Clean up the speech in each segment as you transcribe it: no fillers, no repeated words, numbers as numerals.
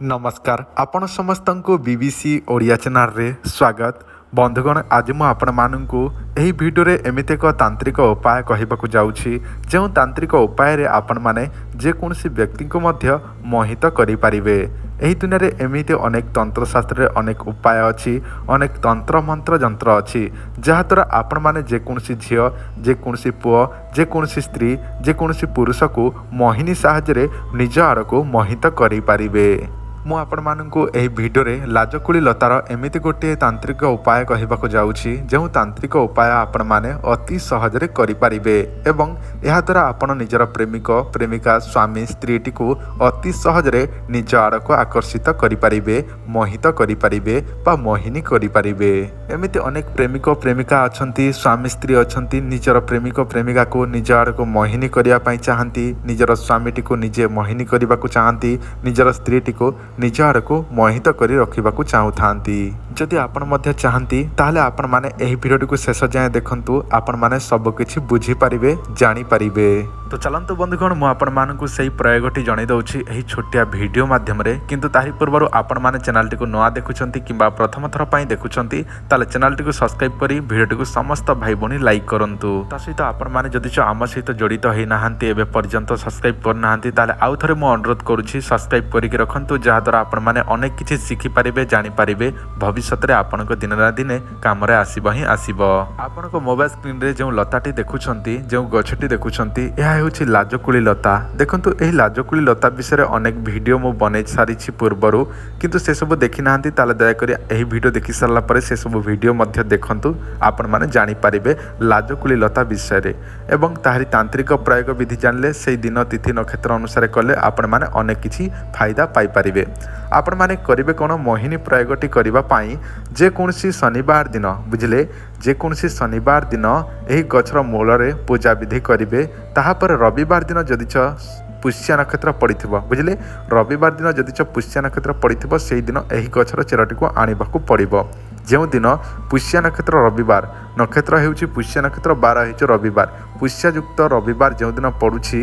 ନମସ୍କାର, ଆପଣ ସମସ୍ତଙ୍କୁ ବିବିସି ଓଡ଼ିଆ ଚ୍ୟାନେଲରେ ସ୍ୱାଗତ। ବନ୍ଧୁଗଣ, ଆଜି ମୁଁ ଆପଣମାନଙ୍କୁ ଏହି ଭିଡ଼ିଓରେ ଏମିତି ଏକ ତାନ୍ତ୍ରିକ ଉପାୟ କହିବାକୁ ଯାଉଛି, ଯେଉଁ ତାନ୍ତ୍ରିକ ଉପାୟରେ ଆପଣମାନେ ଯେକୌଣସି ବ୍ୟକ୍ତିଙ୍କୁ ମଧ୍ୟ ମୋହିତ କରିପାରିବେ। ଏହି ଦୁନିଆରେ ଏମିତି ଅନେକ ତନ୍ତ୍ରଶାସ୍ତ୍ରରେ ଅନେକ ଉପାୟ ଅଛି, ଅନେକ ତନ୍ତ୍ର ମନ୍ତ୍ର ଯନ୍ତ୍ର ଅଛି, ଯାହାଦ୍ୱାରା ଆପଣମାନେ ଯେକୌଣସି ଝିଅ, ଯେକୌଣସି ପୁଅ, ଯେକୌଣସି ସ୍ତ୍ରୀ, ଯେକୌଣସି ପୁରୁଷକୁ ମୋହିନୀ ସାହାଯ୍ୟରେ ନିଜ ଆଡ଼କୁ ମୋହିତ କରିପାରିବେ। ମୁଁ ଆପଣମାନଙ୍କୁ ଏହି ଭିଡ଼ିଓରେ ଲାଜକୁଳି ଲତାର ଏମିତି ଗୋଟିଏ ତାନ୍ତ୍ରିକ ଉପାୟ କହିବାକୁ ଯାଉଛି, ଯେଉଁ ତାନ୍ତ୍ରିକ ଉପାୟ ଆପଣମାନେ ଅତି ସହଜରେ କରିପାରିବେ ଏବଂ ଏହାଦ୍ୱାରା ଆପଣ ନିଜର ପ୍ରେମିକ, ପ୍ରେମିକା, ସ୍ୱାମୀ, ସ୍ତ୍ରୀଟିକୁ ଅତି ସହଜରେ ନିଜ ଆଡ଼କୁ ଆକର୍ଷିତ କରିପାରିବେ, ମୋହିତ କରିପାରିବେ ବା ମୋହିନୀ କରିପାରିବେ। ଏମିତି ଅନେକ ପ୍ରେମିକ, ପ୍ରେମିକା ଅଛନ୍ତି, ସ୍ୱାମୀ, ସ୍ତ୍ରୀ ଅଛନ୍ତି, ନିଜର ପ୍ରେମିକ, ପ୍ରେମିକାକୁ ନିଜ ଆଡ଼କୁ ମୋହିନୀ କରିବା ପାଇଁ ଚାହାନ୍ତି, ନିଜର ସ୍ୱାମୀଟିକୁ ନିଜେ ମୋହିନୀ କରିବାକୁ ଚାହାନ୍ତି, ନିଜର ସ୍ତ୍ରୀଟିକୁ ନିଜ ଆଡ଼କୁ ମୋହିତ କରି ରଖିବାକୁ ଚାହୁଁଥାନ୍ତି। ଯଦି ଆପଣ ମଧ୍ୟ ଚାହାନ୍ତି, ତାହେଲେ ଆପଣମାନେ ଏହି ଭିଡ଼ିଓଟିକୁ ଶେଷ ଯାଏଁ ଦେଖନ୍ତୁ। ଆପଣମାନେ ସବୁକିଛି ବୁଝିପାରିବେ, ଜାଣିପାରିବେ। ତ ଚାଲନ୍ତୁ ବନ୍ଧୁଗଣ, ମୁଁ ଆପଣମାନଙ୍କୁ ସେଇ ପ୍ରୟୋଗଟି ଜଣାଇ ଦେଉଛି ଏହି ଛୋଟିଆ ଭିଡ଼ିଓ ମାଧ୍ୟମରେ। କିନ୍ତୁ ତାରି ପୂର୍ବରୁ ଆପଣମାନେ ଚ୍ୟାନେଲଟିକୁ ନୂଆ ଦେଖୁଛନ୍ତି କିମ୍ବା ପ୍ରଥମ ଥର ପାଇଁ ଦେଖୁଛନ୍ତି, ତାହେଲେ ଚ୍ୟାନେଲଟିକୁ ସବସ୍କ୍ରାଇବ୍ କରି ଭିଡ଼ିଓଟିକୁ ସମସ୍ତ ଭାଇ ଭଉଣୀ ଲାଇକ୍ କରନ୍ତୁ। ତା ସହିତ ଆପଣମାନେ ଯଦି ଆମ ସହିତ ଜଡ଼ିତ ହେଇନାହାନ୍ତି, ଏବେ ପର୍ଯ୍ୟନ୍ତ ସବସ୍କ୍ରାଇବ୍ କରିନାହାନ୍ତି, ତାହେଲେ ଆଉ ଥରେ ମୁଁ ଅନୁରୋଧ କରୁଛି, ସବସ୍କ୍ରାଇବ୍ କରିକି ରଖନ୍ତୁ, ଯାହାଦ୍ୱାରା ଆପଣମାନେ ଅନେକ କିଛି ଶିଖିପାରିବେ, ଜାଣିପାରିବେ। ଭବିଷ୍ୟତରେ ଆପଣଙ୍କ ଦିନେ ନା ଦିନେ କାମରେ ଆସିବ ହିଁ ଆସିବ। ଆପଣଙ୍କ ମୋବାଇଲ ସ୍କ୍ରିନରେ ଯେଉଁ ଲତାଟି ଦେଖୁଛନ୍ତି, ଯେଉଁ ଗଛଟି ଦେଖୁଛନ୍ତି, ଏହା ହେଉଛି ଲାଜକୁଳି ଲତା। ଦେଖନ୍ତୁ, ଏହି ଲାଜକୁଳି ଲତା ବିଷୟରେ ଅନେକ ଭିଡ଼ିଓ ମୁଁ ବନେଇ ସାରିଛି ପୂର୍ବରୁ। କିନ୍ତୁ ସେସବୁ ଦେଖିନାହାନ୍ତି, ତାହେଲେ ଦୟାକରି ଏହି ଭିଡ଼ିଓ ଦେଖି ସାରିଲା ପରେ ସେସବୁ ଭିଡ଼ିଓ ମଧ୍ୟ ଦେଖନ୍ତୁ। ଆପଣମାନେ ଜାଣିପାରିବେ ଲାଜକୁଳି ଲତା ବିଷୟରେ ଏବଂ ତାହାରି ତାନ୍ତ୍ରିକ ପ୍ରୟୋଗ ବିଧି ଜାଣିଲେ, ସେଇ ଦିନ, ତିଥି, ନକ୍ଷତ୍ର ଅନୁସାରେ କଲେ ଆପଣମାନେ ଅନେକ କିଛି ଫାଇଦା ପାଇପାରିବେ। ଆପଣମାନେ କରିବେ କ'ଣ? ମୋହିନୀ ପ୍ରୟୋଗଟି କରିବା ପାଇଁ ଯେକୌଣସି ଶନିବାର ଦିନ, ବୁଝିଲେ, ଯେକୌଣସି ଶନିବାର ଦିନ ଏହି ଗଛର ମୂଳରେ ପୂଜାବିଧି କରିବେ। ତାହାପରେ ରବିବାର ଦିନ ଯଦି ପୁଷ୍ୟ ନକ୍ଷତ୍ର ପଡ଼ିଥିବ, ବୁଝିଲେ, ରବିବାର ଦିନ ଯଦି ପୁଷ୍ୟ ନକ୍ଷତ୍ର ପଡ଼ିଥିବ, ସେଇଦିନ ଏହି ଗଛର ଚେରଟିକୁ ଆଣିବାକୁ ପଡ଼ିବ। ଯେଉଁଦିନ ପୁଷ୍ୟ ନକ୍ଷତ୍ର ରବିବାର, ନକ୍ଷତ୍ର ହେଉଛି ପୁଷ୍ୟ ନକ୍ଷତ୍ର, ବାର ହେଉଛି ରବିବାର, ପୁଷ୍ୟଯୁକ୍ତ ରବିବାର ଯେଉଁଦିନ ପଡ଼ୁଛି,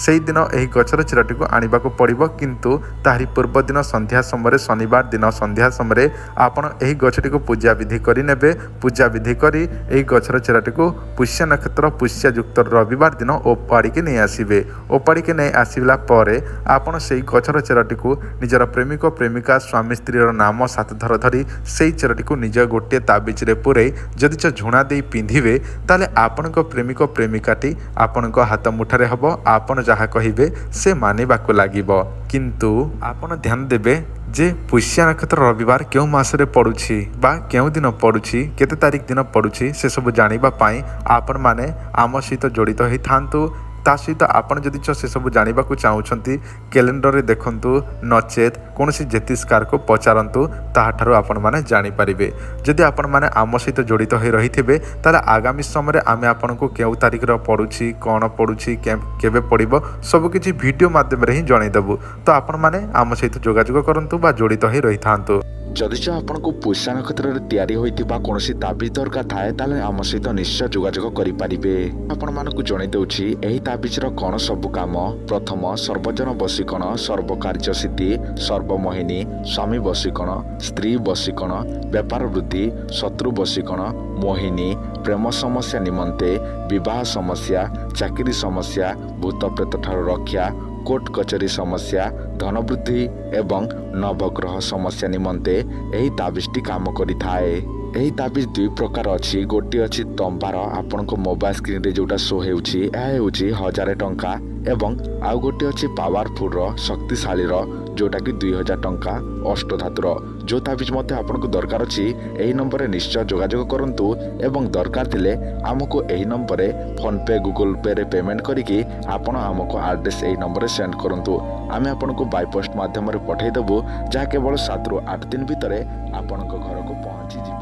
ସେଇଦିନ ଏହି ଗଛର ଚେରଟିକୁ ଆଣିବାକୁ ପଡ଼ିବ। କିନ୍ତୁ ତାହାରି ପୂର୍ବଦିନ ସନ୍ଧ୍ୟା ସମୟରେ, ଶନିବାର ଦିନ ସନ୍ଧ୍ୟା ସମୟରେ ଆପଣ ଏହି ଗଛଟିକୁ ପୂଜାବିଧି କରିନେବେ। ପୂଜାବିଧି କରି ଏହି ଗଛର ଚେରଟିକୁ ପୁଷ୍ୟ ନକ୍ଷତ୍ର, ପୁଷ୍ୟଯୁକ୍ତ ରବିବାର ଦିନ ଓପାଡ଼ିକି ନେଇ ଆସିବେ। ଓପାଡ଼ିକି ନେଇ ଆସିଲା ପରେ ଆପଣ ସେଇ ଗଛର ଚେରଟିକୁ ନିଜର ପ୍ରେମିକ, ପ୍ରେମିକା, ସ୍ୱାମୀ, ସ୍ତ୍ରୀର ନାମ ସାତ ଥର ଧରି ସେଇ ଚେରଟିକୁ ନିଜ ଗୋଟିଏ ତାବିଜରେ ପୂରେଇ ଯଦି ଝୁଣା ଦେଇ ପିନ୍ଧିବେ, ତାହେଲେ ଆପଣଙ୍କ ପ୍ରେମିକ, ପ୍ରେମିକାଟି ଆପଣଙ୍କ ହାତ ମୁଠାରେ ହେବ। ଆପଣ ଯାହା କହିବେ, ସେ ମାନିବାକୁ ଲାଗିବ। କିନ୍ତୁ ଆପଣ ଧ୍ୟାନ ଦେବେ ଯେ ପୁଷ୍ୟ ନକ୍ଷତ୍ର ରବିବାର କେଉଁ ମାସରେ ପଡ଼ୁଛି ବା କେଉଁ ଦିନ ପଡ଼ୁଛି, କେତେ ତାରିଖ ଦିନ ପଡ଼ୁଛି, ସେସବୁ ଜାଣିବା ପାଇଁ ଆପଣମାନେ ଆମ ସହିତ ଜଡ଼ିତ ହୋଇଥାନ୍ତୁ। ତା ସହିତ ଆପଣ ଯଦି ସେସବୁ ଜାଣିବାକୁ ଚାହୁଁଛନ୍ତି, କ୍ୟାଲେଣ୍ଡରରେ ଦେଖନ୍ତୁ, ନଚେତ୍ କୌଣସି ଜ୍ୟୋତିଷକାରକୁ ପଚାରନ୍ତୁ, ତାହାଠାରୁ ଆପଣମାନେ ଜାଣିପାରିବେ। ଯଦି ଆପଣମାନେ ଆମ ସହିତ ଜଡ଼ିତ ହୋଇ ରହିଥିବେ, ତାହେଲେ ଆଗାମୀ ସମୟରେ ଆମେ ଆପଣଙ୍କୁ କେଉଁ ତାରିଖର ପଡ଼ୁଛି, କ'ଣ ପଡ଼ୁଛି, କେବେ ପଡ଼ିବ, ସବୁକିଛି ଭିଡ଼ିଓ ମାଧ୍ୟମରେ ହିଁ ଜଣାଇଦେବୁ। ତ ଆପଣମାନେ ଆମ ସହିତ ଯୋଗାଯୋଗ କରନ୍ତୁ ବା ଜଡ଼ିତ ହୋଇ ରହିଥାନ୍ତୁ। ଯଦି ଆପଣଙ୍କୁ ପୁଷ୍ୟା ନକ୍ଷତ୍ରରେ ତିଆରି ହୋଇଥିବା କୌଣସି ତାବିଜ ଦରକାର ଥାଏ, ତାହେଲେ ଆମ ସହିତ ନିଶ୍ଚୟ ଯୋଗାଯୋଗ କରିପାରିବେ। ଆପଣମାନଙ୍କୁ ଜଣାଇ ଦେଉଛି ଏହି ତାବିଜର କ'ଣ ସବୁ କାମ। ପ୍ରଥମ, ସର୍ବଜନ ବଶୀକରଣ, ସର୍ବକାର୍ଯ୍ୟ ସିଦ୍ଧି, ସର୍ବମୋହିନୀ, ସ୍ୱାମୀ ବଶୀକରଣ, ସ୍ତ୍ରୀ ବଶୀକରଣ, ବେପାର ବୃଦ୍ଧି, ଶତ୍ରୁ ବଶୀକରଣ, ମୋହିନୀ, ପ୍ରେମ ସମସ୍ୟା ନିମନ୍ତେ, ବିବାହ ସମସ୍ୟା, ଚାକିରି ସମସ୍ୟା, ଭୂତ ପ୍ରେତ ଠାରୁ ରକ୍ଷା, କୋର୍ଟ କଚେରୀ ସମସ୍ୟା, ଧନବୃଦ୍ଧି ଏବଂ ନବଗ୍ରହ ସମସ୍ୟା ନିମନ୍ତେ ଏହି ତାବିଜଟି କାମ କରିଥାଏ। ଏହି ତାବିଜ ଦୁଇ ପ୍ରକାର ଅଛି। ଗୋଟିଏ ଅଛି ତମ୍ବାର, ଆପଣଙ୍କ ମୋବାଇଲ ସ୍କ୍ରିନରେ ଯେଉଁଟା ଶୋ ହେଉଛି, ଏହା ହେଉଛି 1000 ଟଙ୍କା ଏବଂ ଆଉ ଗୋଟିଏ ଅଛି ପାୱାରଫୁଲର, ଶକ୍ତିଶାଳୀର, ଯେଉଁଟାକି 2000 ଟଙ୍କା, ଅଷ୍ଟଧାତୁର। ଯେଉଁ ତାବିଜ ମଧ୍ୟ ଆପଣଙ୍କୁ ଦରକାର ଅଛି, ଏହି ନମ୍ବରରେ ନିଶ୍ଚୟ ଯୋଗାଯୋଗ କରନ୍ତୁ ଏବଂ ଦରକାର ଥିଲେ ଆମକୁ ଏହି ନମ୍ବରରେ ଫୋନ୍ପେ, ଗୁଗଲ୍ ପେରେ ପେମେଣ୍ଟ କରିକି ଆପଣ ଆମକୁ ଆଡ୍ରେସ୍ ଏହି ନମ୍ବରରେ ସେଣ୍ଡ କରନ୍ତୁ। ଆମେ ଆପଣଙ୍କୁ ବାଇପୋଷ୍ଟ ମାଧ୍ୟମରେ ପଠାଇଦେବୁ, ଯାହା କେବଳ 7ରୁ 8 ଦିନ ଭିତରେ ଆପଣଙ୍କ ଘରକୁ ପହଞ୍ଚିଯିବ।